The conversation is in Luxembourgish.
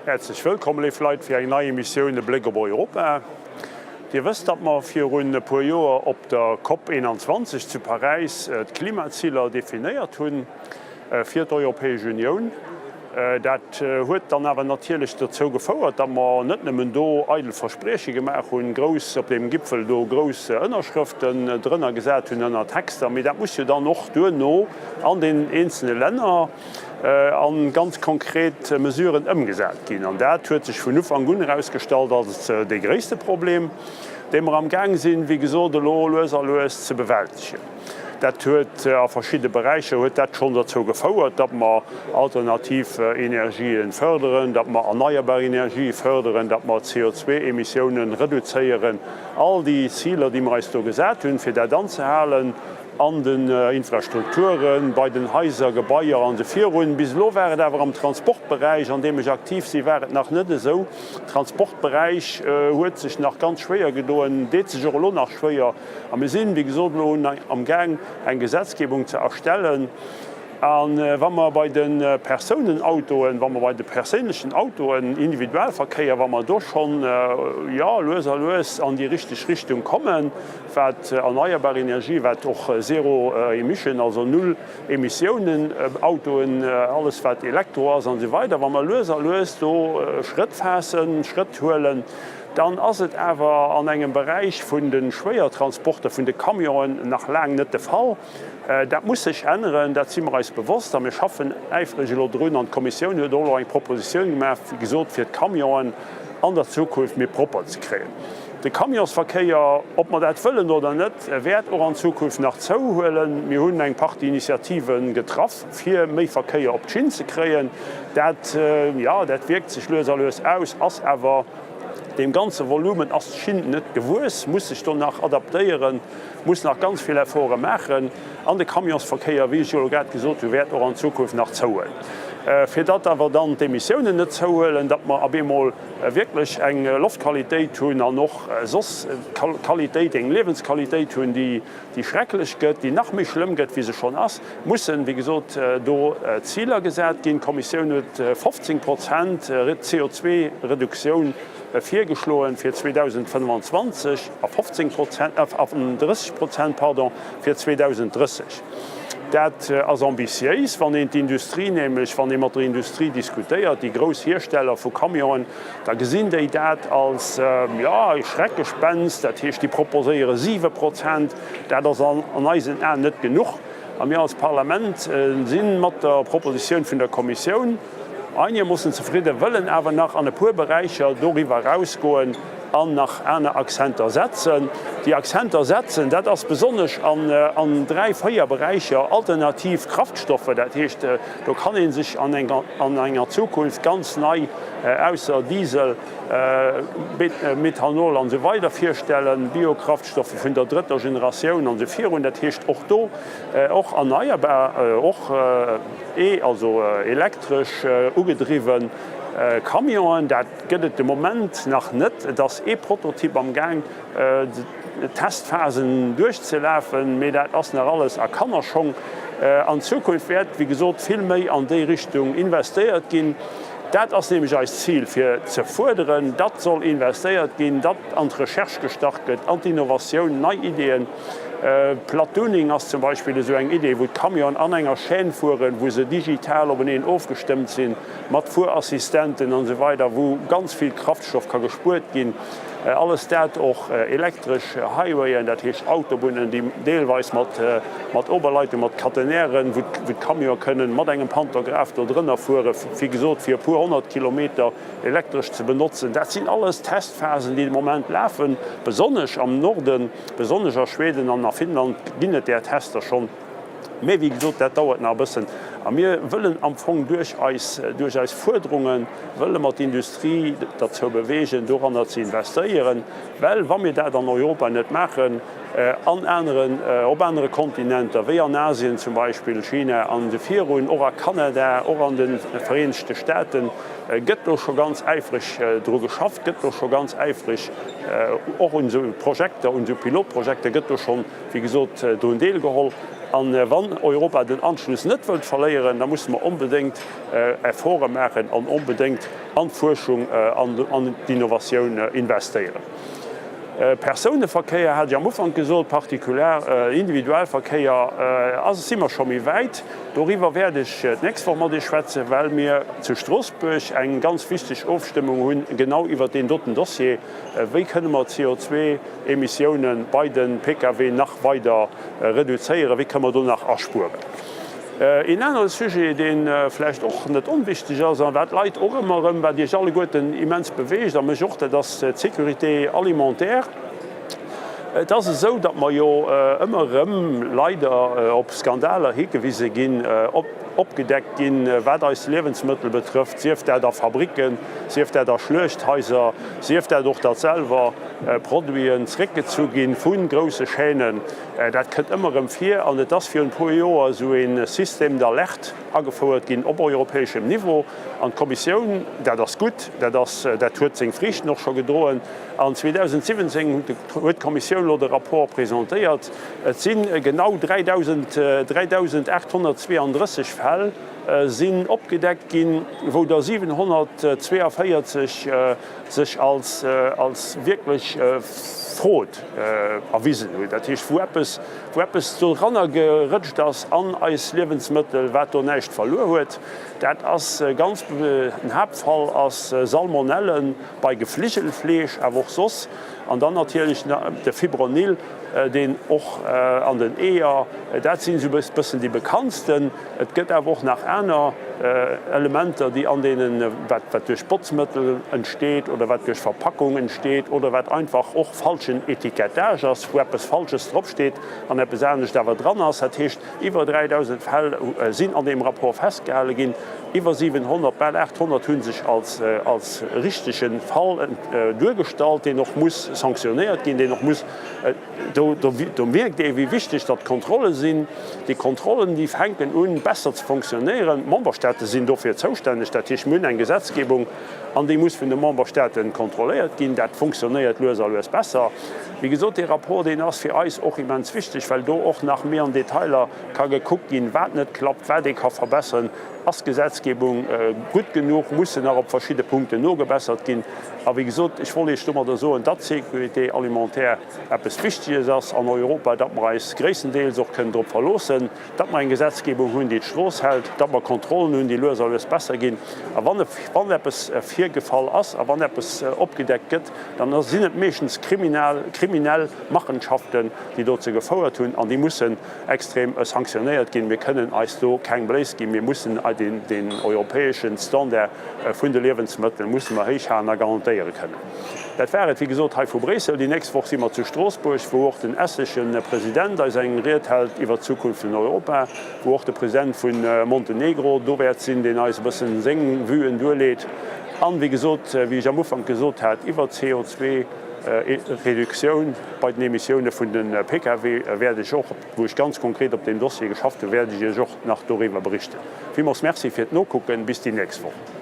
Häerzlech wëllkomm, léif Leit, fir eng nei Emissioun E Bléck op Europa. Dir wësst, datt mer virun e puer Joer op der Cop 21 zu Paräis d'Klimaziler definéiert hunn fir d'Europäesch Unioun. Dat huet dann awer natierlech dozou gefouert, datt mer net nëmmen do eidel Versprieche gemaach hunn, grouss op deem Gipfel do grouss Ënnerschrëften drënner gesat hunn ënner Texter, mee dat muss jo dann och duerno an den eenzelne Länner a ganz konkret Mesuren ëmgesat ginn. An dat huet sech vun Ufank un erausgestallt als dee gréisste Problem, dee mer amgaang sinn, wéi gesot, elo lues a lues ze bewältegen. Dat huet a verschidde Beräicher huet dat schonn dozou gefouert, datt mer alternativ Energië fërderen, datt mer erneierbar Energië fërderen, datt mer d'CO2-Emissiounen reduzéieren. All déi Ziler, déi mer eis do gesat hunn, fir dat anzehalen, an den Infrastrukturen, bei den Haiser, Gebaier an esou virun. Bis elo war et awer am Transportberäich, an deem ech aktiv sinn, war et nach net esou. Transportberäich huet sech nach ganz schwéier gedoen, deet sech och elo nach schwéier. A mir sinn, wéi gesot, elo amgaang eng Gesetzgebung ze erstellen. A wa mer bei de Persounenautoen, wa mer bei de perséinlechen Autoen, Individualverkéier, wa mer do schonn, jo, lues a lues an déi richteg Richtung kommen, wat erneierbar Energie, wat och Zero Emission, also Null Emissiounen Autoen, alles wat Elektro ass an esou weider, wa mer lues a lues do Schrëtt faassen, Schrëtt huelen, dann ass et awer an engem Beräich vun de Schwéiertransporter, vun de Camionen nach laang net de Fall. Dat muss sech änneren, dat si mer eis bewosst a mir schaffen äifreg elo drun. An d'Kommissioun huet och elo eng Propositioun gemaach, wéi gesot, fir d'Camionen an der Zukunft méi propper ze kréien. De Camionsverkéier, ob mer dat wëllen oder net, wäert och an Zukunft nach zouhuelen. Mir hunn eng Partie Initiative getraff, fir méi Verkéier op d'Schinn ze kréien. Dat, jo, dat wierkt sech lues a lues aus, ass awer deem ganze Volumen ass d'Schinn net gewuess, muss sech do nach adaptéieren, muss nach ganz vill Efforte maachen. An de Camionsverkéier, wéi ech jo elo grad gesot hunn, wäert och an Zukunft nach zouhuelen. Fir datt awer dann d'Emissiounen net zouhuelen, datt mer ab eemol wierklech eng Loftqualitéit hunn an och soss Qualitéit, eng Liewensqualitéit hunn, déi schrecklech gëtt, déi nach méi schlëmm gëtt, wéi se schonn ass, mussen, wéi gesot, do Ziler gesat ginn. D'Kommissioun huet 15 Prozent CO2-Reduktioun virgeschloen fir 2025 a 15 Prozent, a 30 Prozent, pardon, fir 2030. Dat ass ambitiéis, wann een d'Industrie nämlech, wann ee mat der Industrie diskutéiert, déi grouss Hiersteller vu Camionen, da gesinn déi dat als, jo, e Schreckgespenst. Dat heescht, déi proposéiere 7 Prozent. Dat ass an eisen Aen net genuch. A mir als Parlament si mat der Propositioun vun der Kommissioun einegermoossen zefridden, wëllen awer nach an e puer Beräicher doriwwer erausgoen an nach aner Akzenter setzen. Déi Akzenter setzen, dat ass besonnesch an dräi, véier Beräicher, alternativ Kraftstoffer, dat heescht, do kann ee sech an enger Zukunft ganz nei, ausser Diesel, Methanol an esou weider virstellen, Biokraftstoffe vun der drëtter Generatioun an esou virun, dat heescht och do och erneierbar, och E, also elektresch ugedriwwe Camionen. Dat gëtt et de Moment nach net. Et ass ee Prototyp am Gaang d'Testphasen duerchzelafen, mee dat ass nach alles a Kannerschong. An Zukunft wäert, wéi gesot, vill méi an déi Richtung investéiert ginn. Dat ass nämlech eist Zil, fir ze fuerderen, datt soll investéiert ginn, datt an d'Recherche gestach gëtt, an d'Innovatioun, nei Ideeën. Platooning ass zum Beispill esou eng Idee, wou d'Camionen an enger Chaîne fueren, wou se digital openeen ofgestëmmt sinn, mat Fuerassistenten an esou weider, wou ganz vill Kraftstoff ka gespuert ginn. Alles dat, och elektresch Highwayen, dat heescht Autobunnen, déi deelweis mat mat Oberleitung, mat Catenairen, wou d'Camionen kënnen mat engem Pantograph do drënner fueren, wéi gesot fir e puer 100 Kilometer elektresch ze benotzen. Dat sinn alles Testphasen, déi de Moment lafen, besonnesch am Norden. Besonnesch a Schweden an a Finnland ginn et där Tester schonn. Mä wéi gesot, dat dauert nach e bëssen. A mir wëllen am Fong duerch eis, duerch eis Fuerderunge wëlle mer d'Industrie derzou bewegen, doranner ze investéieren. Well wa mir dat an Europa net maachen, an aneren, op anere Kontinenter, wéi an Asien zum Beispill, China an esou virun, och a Kanada, och an de Vereenegte Staten, gëtt do scho ganz äifreg dru geschafft, gëtt do scho ganz äifreg och un esou Projekter, un esou Pilotprojekter gëtt do schonn, wéi gesot, drun deelgeholl. A wann Europa den Anschluss net wëllt verléieren, da musse mer onbedéngt Efforte maachen an onbedéngt an d'Fuerschung an an d'Innovatioun investéieren. Persouneverkéier hat ech am Ufank gesot, Partikular-, Individualverkéier ass, si mer scho méi wäit. Doriwwer wäert ech d'nächst Woch mat Iech schwätzen, well mir zu Stroossbuerg eng ganz wichteg Ofstëmmung hunn, genau iwwert deen doten Dossier, Wéi kënne mer d'CO2-Emissiounen bei de Pkw nach weider reduzéieren, wéi kënne mer do nach aspueren? Een anere Sujet, dee vläicht och net onwichtig ass a wat d'Leit och ëmmer erëm, wat Iech alleguerten immens beweegt a mech och, dat ass d'Sécurité alimentaire. Et ass esou, datt mer jo ëmmer erëm leider op Skandaler higewise ginn, opgedeckt ginn, wat eis Liewensmëttel betrëfft, sief dat a Fabricken, sief dat a Schluechthaiser, sief dat och, datt selwer Produiten zréckgezu gi vu grousse Chaînen. Dat kënnt ëmmer erëm vir an et ass virun e puer Joer esou ee Système d'alerte agefouert ginn op europäeschem Niveau. An d'Kommissioun, dat ass gutt, dat ass, dat huet seng Friichten och scho gedroen, an 2017 huet d'Kommissioun elo de Rapport presentéiert. Et si genau 3.832 Fäll sinn opgedeckt ginn, wou der 742 sech als als wierklech Frod erwisen hunn, dat heescht wou eppes wou eppes doranner gerëtscht ass an eis Liewensmëttel, wat do näischt verluer huet. Dat ass ganz den Haaptfall ass Salmonellen bei Gefligelfleesch, awer och soss, an dann natierlech de Fipronil, deen och an den Eeër, dat sinn esou e bëssen déi bekanntsten. Et gëtt awer och nach aner Elementer, déi an deenen, wat wat duerch Botzmëttel entsteet oder wat duerch Verpackung entsteet oder wat einfach och falschen Etikettage ass, wou eppes Falsches dropsteet an eppes anescht awer dran ass. Dat heescht, iwwer 3.000 Fäll sinn an deem Rapport festgehale ginn. Iwwer 700, bal 800 hu sech als als richtege Fall duergestallt, deen och muss sanktionéiert ginn, deen och muss Do mierkt ee wéi wichteg datt d'Kontrolle sinn. Déi Kontrollen, déi fänken un besser ze fonctionnéieren. D'Memberstaate sinn dofir zoustänneg. Dat heescht, mir hunn eng Gesetzgebung an déi muss vun de Memberstaate kontrolléiert ginn. Dat fonctionnéiert lues a lues besser. Wéi gesot, dee Rapport, deen ass fir eis och immens wichteg, well do och nach méi an Detailer ka gekuckt ginn, wat net klappt, wat ee ka verbesseren. Ass d'Gesetzgebung gutt genuch? Muss se nach op verschidde Punkten nogebessert ginn? A wéi gesot, ech wollt Iech domadder soen, datt d'Sécurité alimentaire eppes Wichteges ass an Europa, datt mer eis gréisstendeels och kënnen drop verloossen, datt mer eng Gesetzgebung hunn, déi d'Strooss hält, datt mer Kontrollen hunn, déi lues a lues besser ginn. A wann wann eppes virgefall ass a wann eppes opgedeckt gëtt, dann sinn et meeschtens kriminal, kriminell Machenschaften, déi dozou gefouert hunn, an déi mussen extrem sanktionéiert ginn. Mir kënnen eis do keng Bléis ginn. Mir mussen deen europäesche Standard vun de Liewensmëttel musse mer héich halen a garantéiere kënnen. Dat war et, wéi gesot, hei vu Bréissel. Déi nächst Woch si mer zu Stroossbuerg, wou och den estnesche President eis eng Ried hält iwwert d'Zukunft vun Europa, wou och de President vu Montenegro do wäert sinn, deen eis e bëssen seng Vuen duerleet. An, wéi gesot, wéi ech am Ufank gesot hat, iwwert d'CO2, Reduktioun bei den Emissioune vun de Pkw wäert ech och, wou ech ganz konkret op deem Dossier geschafft hunn, wäert ech Iech och nach doriwwer berichten. Villmools Merci fir d'Nokucken. Bis déi nächst Woch.